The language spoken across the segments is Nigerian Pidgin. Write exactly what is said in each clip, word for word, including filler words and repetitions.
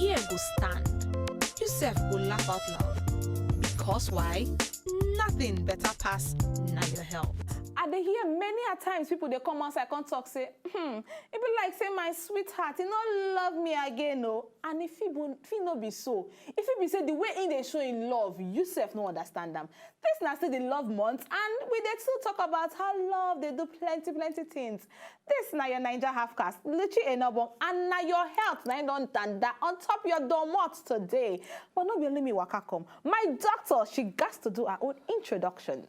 ear go stand. You sef go laugh out loud. Because why? Nothing better pass na your health. I dey hear many a times people dey come outside come talk say, hmm, e be like say my sweetheart, e no love me again o. And e fit be, fit no be so. E fit be say the way e dey show im love, you sef no understand am. This na still the love month, and we dey still talk about how love dey do plenty, plenty things. This na your Naija halfcast, Luchi Enobong, and na your health na im don tanda on top your domot today. But no be only me waka come. My doctor, she gats to do her own introduction.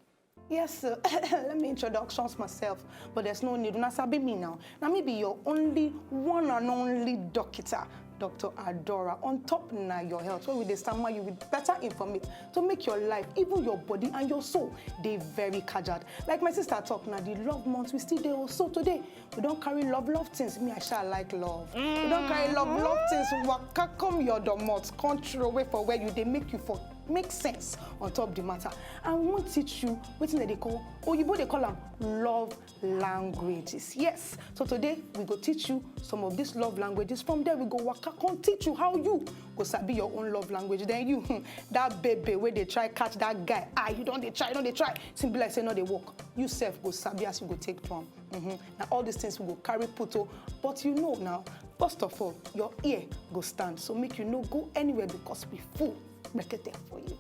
Yes, sir. Let me introductions myself, but there's no need. Una sabi me now. Now me be your only one and only doctor, Doctor Adora. On top na your health, where we dey stammer you with better information to make your life, even your body and your soul, dey very kajad. Like my sister talk, now the love month we still dey also today. We don carry love, love things. Me, I shall like love. We don carry love, love things. Waka come your domot, come throw away for where you dey make you for make sense on top the matter. And we wan teach you wetin dem dey call, oyibo dey call am love languages. Yes. So today we go teach you some of these love languages. From there we go waka come teach you how you go sabi your own love language. Then you, that baby wey dey try catch that guy, ah, you don dey try, you don dey try. Seem be like say no dey work. You sef go sabi as you go take do am. Mm-hmm. Na all these things we go carry put o. But you know now, first of all, your ear go stand. So make you no go anywhere because we full bracket for you.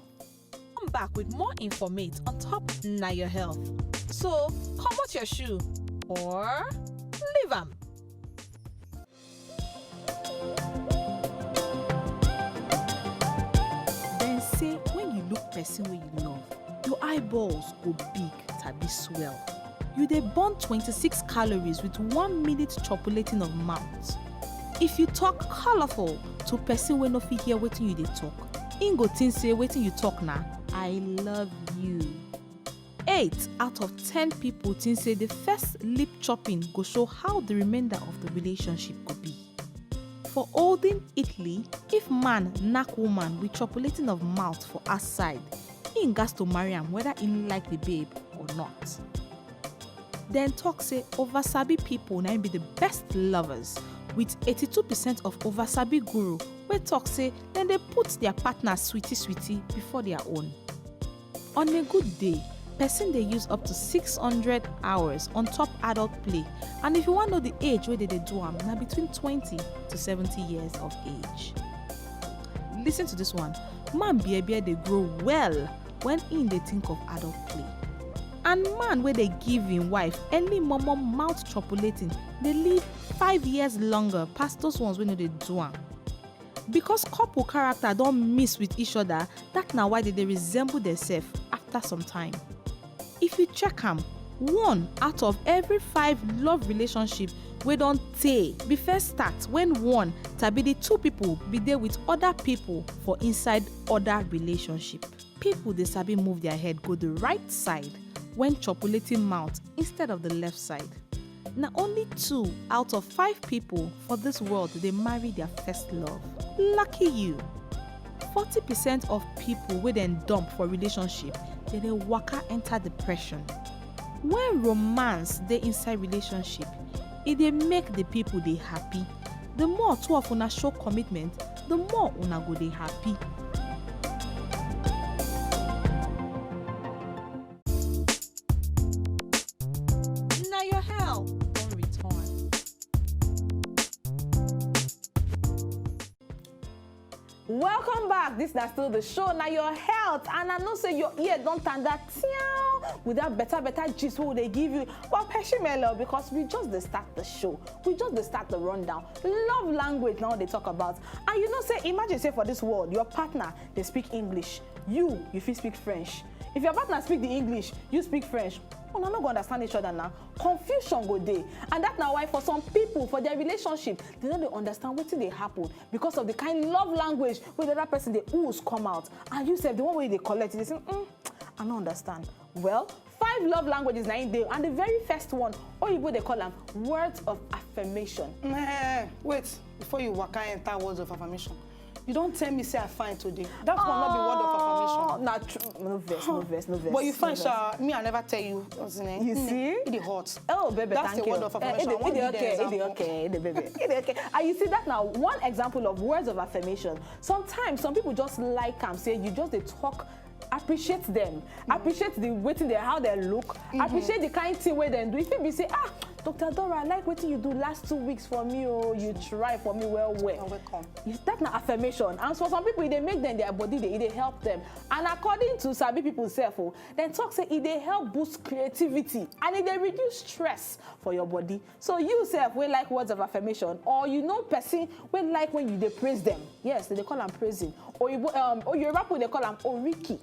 Come back with more informate on top na your health. So comot your shoe or leave am. Dem say when you look person wey you love, your eyeballs go big tabi swell. You dey burn twenty-six calories with one minute chopulating of mouth. If you talk colorful to person wey no fit hear wetin you dey talk, im go think say wetin you talk na "I love you." Eight out of ten people think say the first lip chopping go show how the remainder of the relationship go be. For olden Italy, if man knack woman with chopulating of mouth for outside, im gats to marry am whether im like the babe or not. Dem talk say oversabi people na im be the best lovers, with eighty-two percent of oversabi guru wey talk say dem dey put their partner sweetie sweetie before their own. On a good day, person dey use up to six hundred hours on top adult play, and if you wan know the age wey dem dey do am, na between twenty to seventy years of age. Listen to this one. Man bear bear dey grow well when im dey think of adult play. And man wey dey give im wife early momo mouth chopulating dey live five years longer pass those ones wey no dey do am. Because couple character don mix with each other, that na why dem dey resemble themselves after some time. If you check am, one out of every five love relationship wey don tey be first start when one tabi the two people be dey with other people for inside other relationship. People dey sabi move their head go the right side when chopulating mouth instead of the left side. Na only two out of five people for this world dey marry their first love. Lucky you. Forty percent of people wey dem dump for relationship, dem dey waka enter depression. When romance dey inside relationship, e dey make the people dey happy. The more two of una show commitment, the more una go dey happy. Na your health don return. Welcome back. This na still the show, na your health, and I know say your ear don tanda tiao with that better better gist wey we dey give you. But peshimelo, because we just dey start the show, we just dey start the rundown. Love language na we dey talk about, and you know say, imagine say for this world your partner dey speak English, you you fit speak French. If your partner speak the English, you speak French, una no go understand each other na. Confusion go dey, and that na why for some people for their relationship, they no dey understand wetin dey happen because of the kind love language wey the other person dey ooze come out, and you sef, the one wey you dey collect, you dey say, mm, I no understand. Well, five love languages na im dey, and the very first one, oyibo dey call am words of affirmation. Eh, wait, before you waka enter words of affirmation, You don't tell me say I fine today. That one not be word of affirmation. Na true. No vex, no vex, no vex. But you fine, no vex. Sha. Me, I never tell you. What's the name? You see? It dey hot. Oh, baby, That's thank the you. Word of Eh, affirmation. it I want dey you there okay, it dey example. okay, it dey baby. It dey okay. And you see, that now one example of words of affirmation. Sometimes some people just like am say you just dey talk, appreciate them. Appreciate the wetin they, how they look. Appreciate the kind thing wey dem do. If you be say, "Ah, Doctor Dora, I like wetin you do last two weeks for me. Oh, you try for me well, well." You're welcome. Yes, that na affirmation. And so some people, e dey make them, their body, dey, e dey help them. And according to sabi people sef, oh, dem talk say e dey help boost creativity and e dey reduce stress for your body. So you sef wey like words of affirmation, or you know person wey like when you dey praise them. Yes, they dey call am praising. Oyibo, um, or Yoruba people dey call am oriki.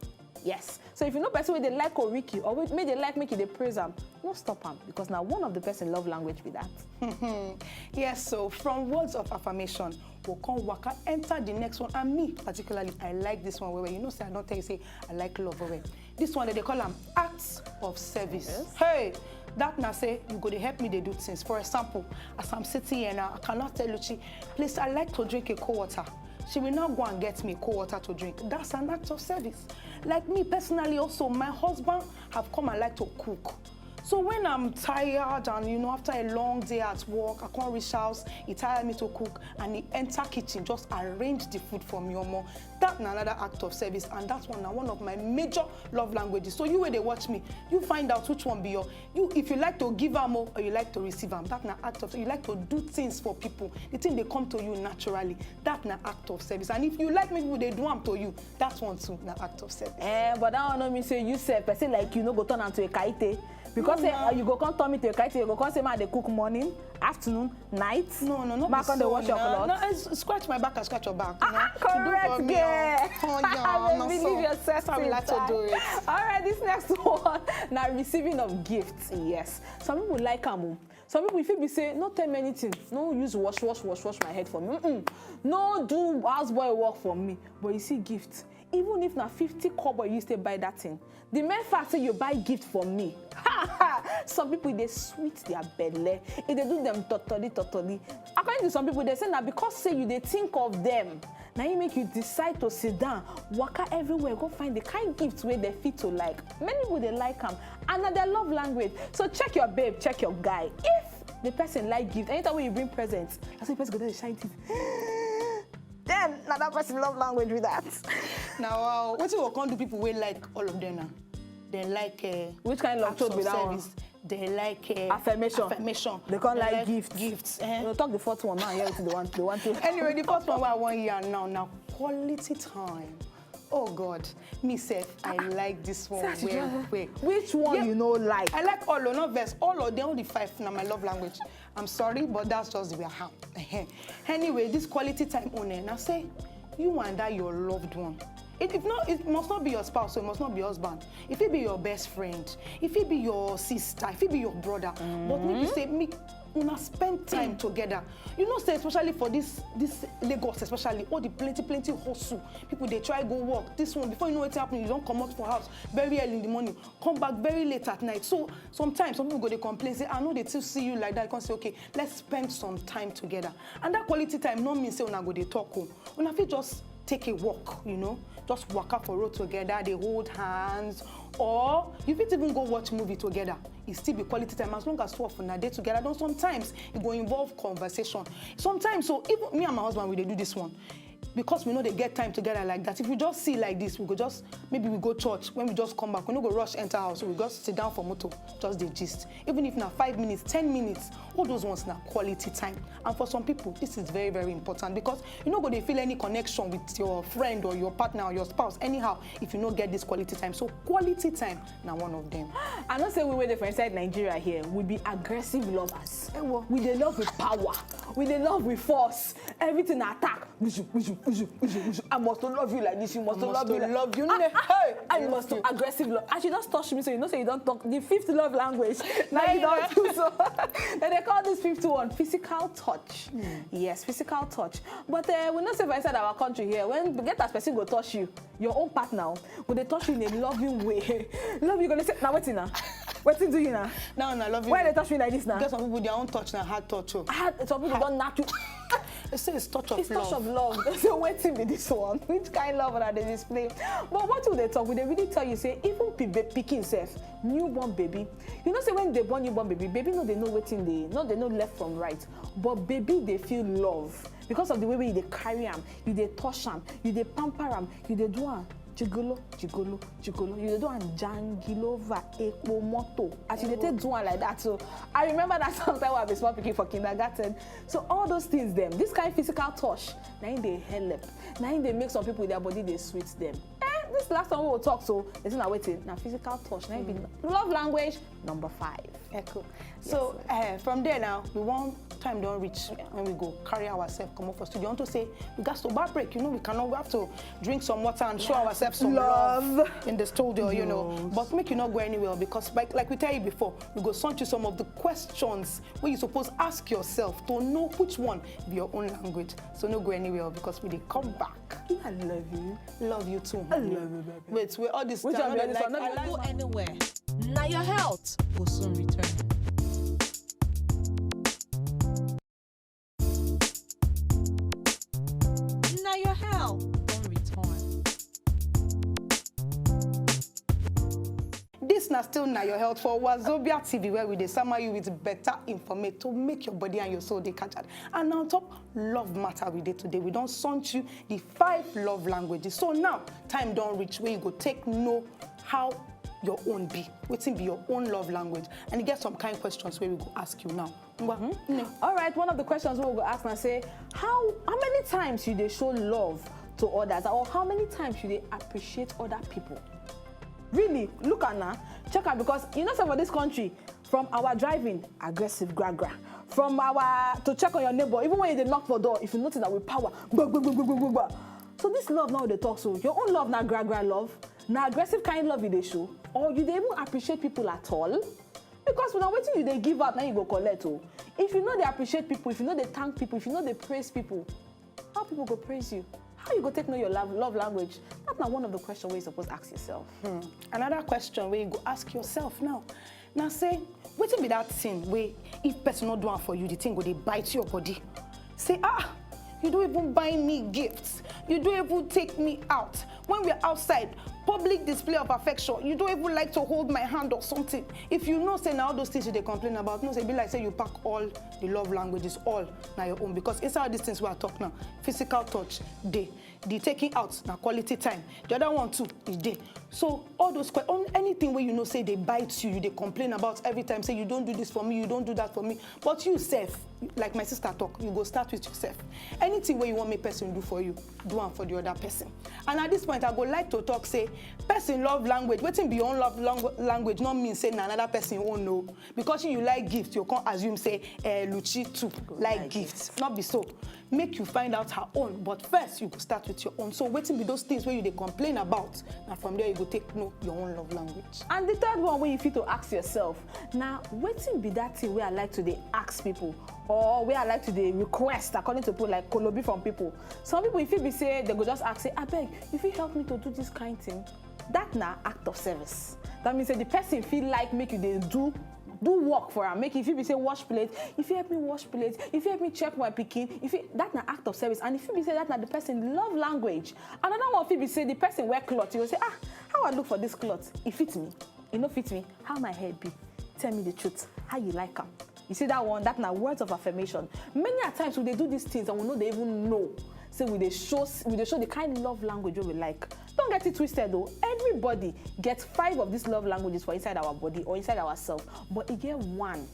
Yes. So if you know person wey dey like oriki, or wey, make dey like make you dey praise am, no stop am, because na one of the person love language be that. Yes, so from words of affirmation, we'll come waka enter the next one. And me, particularly, I like this one. Where you know, say I don't tell you, say I like love. Where this one that they call them acts of service. Hey, that na say you go to help me, they do things. For example, as I'm sitting here now, I cannot tell Luchi, "Please, I like to drink a cold water." She will now go and get me cold water to drink. That's an act of service. Like me personally, also, my husband have come and like to cook. So when I'm tired and, you know, after a long day at work, I can't reach house, he tired me to cook, and he enter kitchen, just arrange the food for me, omo. That na another act of service, and that one na one of my major love languages. So you where they watch me, you find out which one be your, you, if you like to give am o, or you like to receive am. That na act of, you like to do things for people. The thing they come to you naturally. That na act of service. And if you like make people they do am to you, that one too na act of service. Eh, but that one no mean say you sef, person like you no go turn am to a kaite. Because say, uh, you go come turn me to a kaite, you go come say, "Man, they cook morning, afternoon, night." No, no, no. Man, come dey wash your cloth. No, it's, scratch my back and scratch your back. You know? Ah, correct, You do for me, girl. oh. Oh, yeah, I no, believe so. Yourself. That's how we like to do it. All right, this next one, now receiving of gifts. Yes, some people like am o. Some people, if you be say, "No tell me anything, no use wash, wash, wash, wash my head for me. Mm-mm. No do houseboy work for me." But you see gift, even if na fifty kobo you stay buy that thing, the mere fact say you buy gift for me, some people, they sweet their belly. If they do them totally, totally. According to some people, they say na because say you they think of them. Now you make you decide to sit down, waka everywhere, go find the kind gift where they fit to like. Many people, they like them, and na their love language. So check your babe, check your guy. If the person like gift, anytime when you bring presents, that's why the person go dey shine teeth. Then na that person love language with that. Now, wow, what you can do people will like all of them now? They like uh, Which kind of acts love of be that one? Service. They like uh, Affirmation. Affirmation. They can't They like gifts. Gifts. Eh. You know, talk the fourth one now. Here they want, they want to. Anyway, the first one I want here now, now quality time. Oh God, me self, I like this one. Such a Well, joy. well. Which one Yeah. You know like? I like all, no verse, all of them, all the five. Now my love language. I'm sorry, but that's just the way I am. Anyway, this quality time on it. Now say, you and that your loved one. It, if not, it must not be your spouse, so it must not be your husband. If it be your best friend, if it be your sister, if it be your brother, but maybe say me, una spend time together. You know, say especially for this this Lagos, especially all the plenty plenty hustle. People they try go work. This one before you know what happen, you don't come out for house very early in the morning, come back very late at night. So sometimes some people go they complain say, "I know they still see you like that." You can say, "Okay, let's spend some time together." And that quality time not mean say una go they talk home. Una fit just take a walk, you know, just walk up for road together, they hold hands, or you fit even go watch movie together. It still be quality time as long as two of una dey together. Then sometimes it go involve conversation. Sometimes, so even me and my husband, we dey do this one. Because we know they get time together like that. If we just see like this, we go just, maybe we go church. When we just come back, we no go rush enter house. We just sit down for motor, just the gist. Even if na five minutes, ten minutes, all those ones na quality time. And for some people, this is very, very important because you no go dey feel any connection with your friend or your partner or your spouse anyhow if you no get this quality time. So quality time na one of them. I know say we wey dey for inside Nigeria here, we be aggressive lovers. Ewo. We dey love with power. We dey love with force. Everything na attack. Wuju, wuju, wuju, wuju, wuju. I must to love you like this. You must to Must love to me like love you. Ah, Ne. ah, Hey, I you must to feel- aggressive love. As you don touch me, so you know say you don talk. The fifth love language. Now Now you you don do so. Then they call this fifth one physical touch. Yes, physical touch. But uh, we know say for inside our country here, when get as person go touch you, your own partner go dey touch you in a loving way. Love you gonna say, "Now waiting now, waiting do you now? Now I love you. Why they touch me like this now?" Get some people their own touch na hard touch. Oh. Ah, some people don't knock you. They say it's touch of It's love. Touch of love. So wetin be this one? Which kind love una dey display? But what we dey talk, we dey really tell you say even pibe pikin sef, newborn baby. You know say when they born newborn baby, baby no dey know wetin dey, no dey know left from right. But baby dey feel love because of the way wey you dey carry am, you dey touch am, you dey pamper am, you dey do am jigolo, jigolo, jigolo. You dey do am jangilova, epo moto. As you dey take do am like that. So I remember that song that I be small pikin for kindergarten. So all those things dem, this kind physical touch, na im dey help. Na im dey make some people their body dey sweet them. Eh, this last one we will talk so, is na wetin? Na physical touch. Na im be love language number five. Yeah, cool. So uh, from there now, we want time don't reach when we go carry ourselves come up for studio. I want to say we got to bar break. You know, we cannot. We have to drink some water and show ourselves some love, in the studio. You know, but make you not go anywhere because, like, like we tell you before, we go send you some of the questions where you suppose ask yourself to know which one be your own language. So no go anywhere because we dey come back. I love you. Love you too. I love you, baby. Wait, wait, all this Which time, one I be don't this one? I No, like no, Go anywhere. Now your health will soon return. Now your health will return. This na still na your health for Wazobia T V, where we dey summer you with better information to make your body and your soul dey catch up. And on top, love matter we dey today. We don send you the five love languages. So now, time don reach where you go take know how your own be. Wetin be your own love language? And you get some kind questions where we go ask you now. Ngwa, nne. All right, one of the questions we go ask now say, how how many times you dey show love to others, or how many times you dey appreciate other people? Really, look at now, check out because you know say for this country, from our driving, aggressive gra gra. From our to check on your neighbor, even when you dey knock for door, if you notice that with power, gba, gba, gba, gba, gba, gba, gba. So this love now dey talk so. Your own love na gra gra love, na aggressive kind love you dey show, or you dey even appreciate people at all? Because na wetin you dey give out na you go collect o. If you no dey appreciate people, if you no dey thank people, if you no dey praise people, how people go praise you? How you go take know your love, love language? That na one of the questions wey you suppose ask yourself. Another question wey you go ask yourself now na say, wetin be that thing wey if person no do am for you, the thing go dey bite your body? Say, ah, you don't even buy me gifts, you don't even take me out. When we're outside, public display of affection, you don't even like to hold my hand or something. If you know say na all those things you dey complain about, no say e be like say you pack all the love languages, all na your own, because inside all these things wey I talk now, physical touch dey, the taking out na quality time, the other one too e dey. So all those que- on- anything wey you know say dey bite you, you dey complain about every time, say you don't do this for me, you don't do that for me, but you sef, like my sister talk, you go start with yourself. Anything wey you want make person do for you, do am for the other person. And at this point, I go like to talk say person love language, wetin be your own love langu- language no mean say na another person own o. Because you like gift, you come assume say eh, Luchi too like gift. Not be so. Make you find out her own, but first you go start with your own. So wetin be those things wey you dey complain about? Na from there you go take know your own love language. And the third one wey you fit to ask yourself na wetin be that thing wey I like to dey ask people, or wey I like to dey request, according to people, like kolobi from people. Some people, e fit be say they go just ask say, abeg, you fit help me to do this kind thing? That na act of service. That means say the person fit like make you dey do do work for am, make e fit be say wash plate, e fit help me wash plate, e fit help me check my pikin, e fit, that na act of service. And e fit be say that na the person love language. Another one fit be say the person wear cloth, you go say, ah, how I look for this cloth, e fit me, e no fit me, how my hair be, tell me the truth, how you like am? You see that one, that na words of affirmation. Many a times we dey do these things and we no dey even know say we dey show we dey show the kind love language wey we like. Don't get it twisted o. Everybody get five of these love languages for inside our body or inside ourselves, but e get one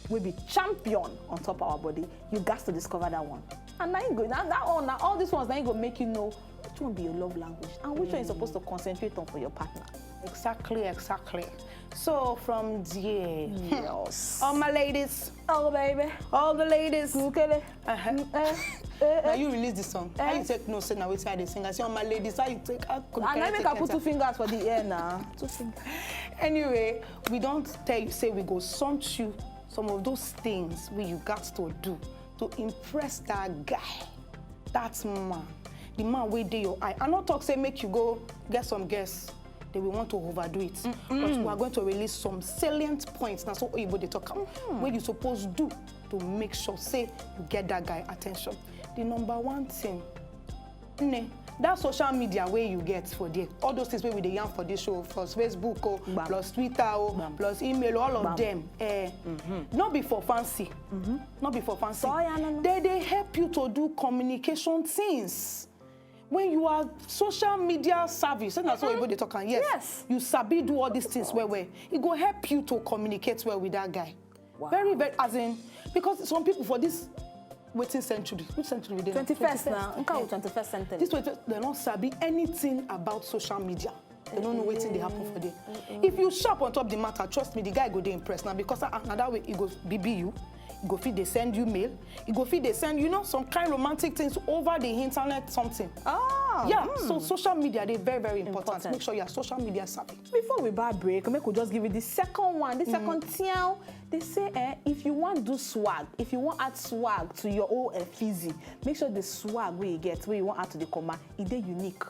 wey be champion on top our body. You gats to discover that one. And na im go na that one na all these ones na im go make you know which one be your love language and which one you suppose to concentrate on for your partner. Exactly, exactly. So from there, Yes. All my ladies, Oh baby, all the ladies. Kukele. Uh-huh. Eh, eh, Now eh. You release the song. How Eh. You take no say now wetin I dey sing? I say, all my ladies, how you take? How could And I you make take I put it? Two fingers for the air now. Two fingers. Anyway, we don't tell you say we go send you some of those things wey you got to do to impress that guy, that man, the man wey dey your eye. I no talk say make you go get some girls. They will want to overdo it. But we are going to release some salient points. That's what Oyibo dey talk about. Wey you suppose do to make sure say you get that guy attention. The number one thing, ne, that social media wey you get for there, all those things wey we dey yarn for this show, plus Facebook o, Gbam. plus Twitter o, Gbam. plus email o, all of Gbam. them, eh, no be for fancy, no be for fancy. So, yeah, no, no. They dey help you to do communication things. When you are social media savvy, say na so Oyibo dey talk am, yes. Yes. You sabi do all these things well well. E go help you to communicate well with that guy. Wow. Very, very, as in, because some people for this waiting century, which century we dey now? Twenty-first now. Nka o, twenty-first century. This way, they don't sabi anything about social media. They don't know wetin dey happen for there. If you sharp on top the matter, trust me, the guy go dey impressed now, because, ah, na that way e go B B you, e go fit dey send you mail, e go fit dey send, you know, some kind romantic things over the internet, something. Ah, yeah, hmm. So social media dey very, very important. Important. Make sure you are social media savvy. Before we buy break, make we just give you the second one, the second tiao. They say, eh, if you want do swag, if you want add swag to your own, eh, fizzy, make sure the swag wey you get, wey you want add to the comma, e dey unique.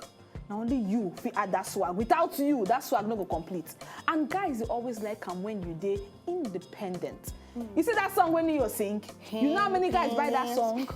Na only you fit add that swag. Without you, that swag no go complete. And guys, they always like am when you dey independent. You see that song wey Neo sing? You know how many guys buy that song?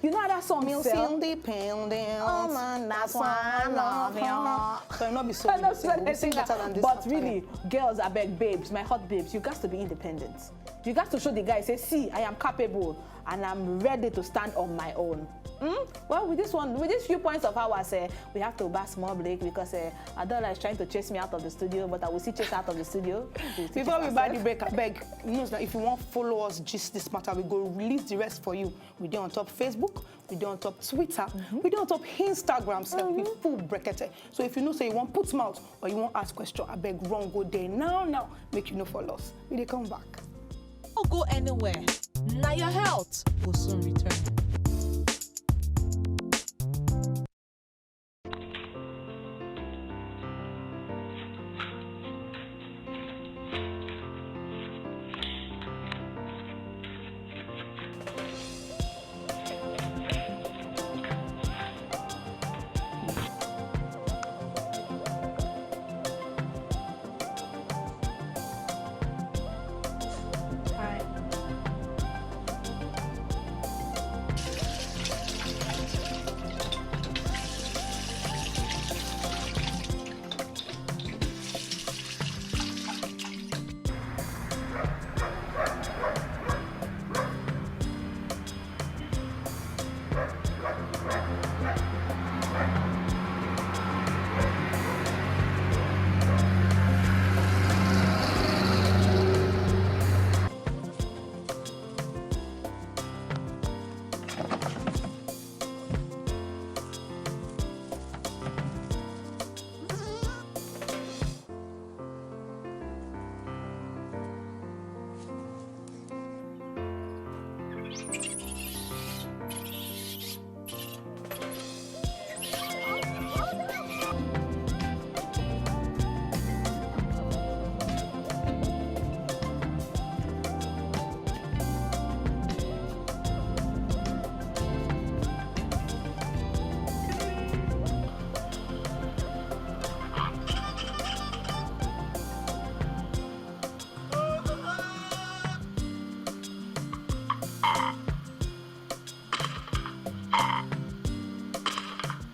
You know how that song sell? Independent. Oh man, that's why I love you. So not be so. I know, so they sing better than this. But really, girls, I beg, babes, my hot babes, you got to be independent. You got to show the guy, say, see, I am capable and I'm ready to stand on my own. Hmm? Well, with this one, with these few points of ours, eh, we have to buy small break because, eh, Adola is trying to chase me out of the studio, but I will still chase out of the studio. Before we buy the break, I beg, you know, if you want follow us, just this matter, we go release the rest for you. We dey on top Facebook, we dey on top Twitter, we dey on top Instagram, sef, we full brekete. So if you know say you want put mouth or you want ask question, I beg, run go there now, now, make you no fall loss. We dey come back. No go anywhere. Na your health go soon return.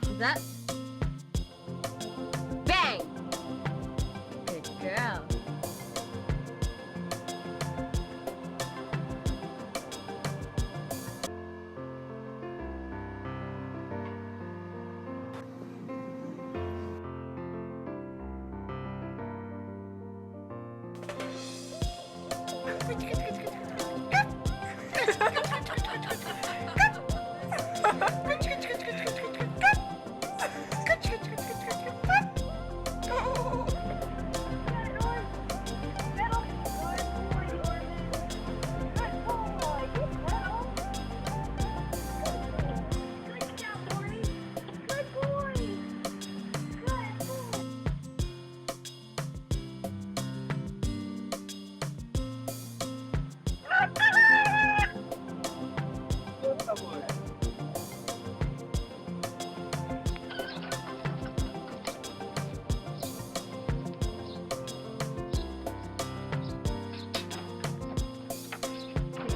Is that? Bang! Good girl.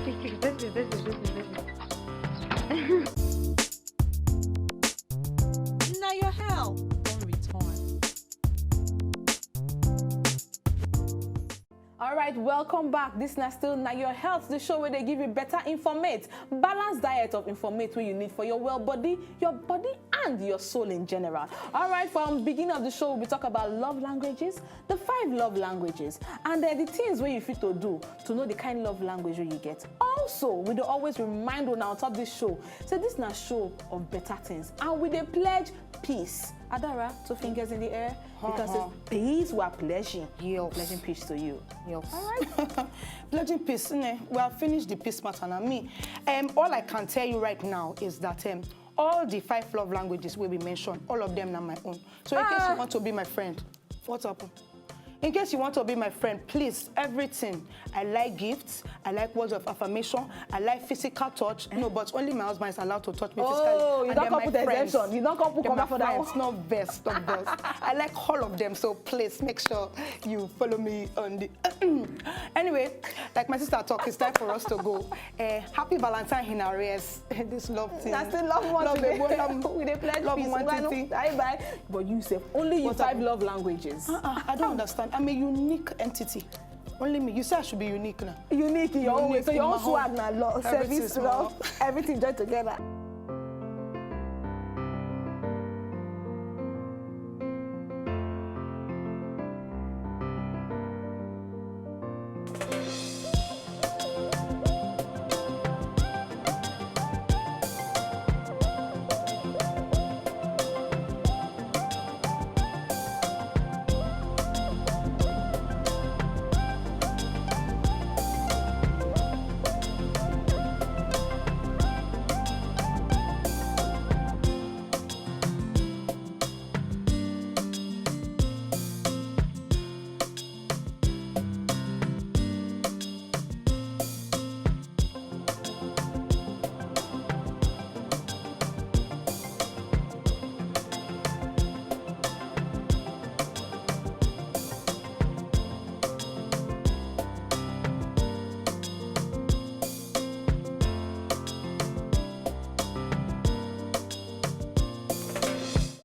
Busy, busy, busy, busy. Welcome back. This na still na your health, the show where they give you better informate, balanced diet of informate where you need for your well body, your body and your soul in general. All right, from beginning of the show, we talk about love languages, the five love languages, and uh, the things where you fit to do to know the kind love language where you get. Also, we do always remind on our top this show, say this na show of better things, and we dey pledge peace. Adara, two fingers in the air, because it's peace we're pledging. Yes. Pledging peace to you. Yes. Pledging peace, ne? We have finished the peace matter now. Me, um, all I can tell you right now is that um, all the five love languages will be mentioned. All of them are my own. So in case you want to be my friend, what happened? In case you want to be my friend, please, everything. I like gifts. I like words of affirmation. I like physical touch. No, but only my husband is allowed to touch me physically. Oh, you And don't then come my put friends. Exemption. You don't come put Then my comma for that friends, one. No best of best. I like all of them, so please make sure you follow me on the. Anyway, like my sister talk, it's time for us to go. Uh, happy Valentine in arrears. This love thing. That's the love one Love today. the one, love, We dey pledge love peace. one Bye, thing. bye, bye. But you say only you What five happened? Love languages. Uh-uh, I don't understand. I'm a unique entity. Only me. You say I should be unique now. Unique in your own way. Unique So your in own my swag own. na love, Everything service, small. love, everything join together.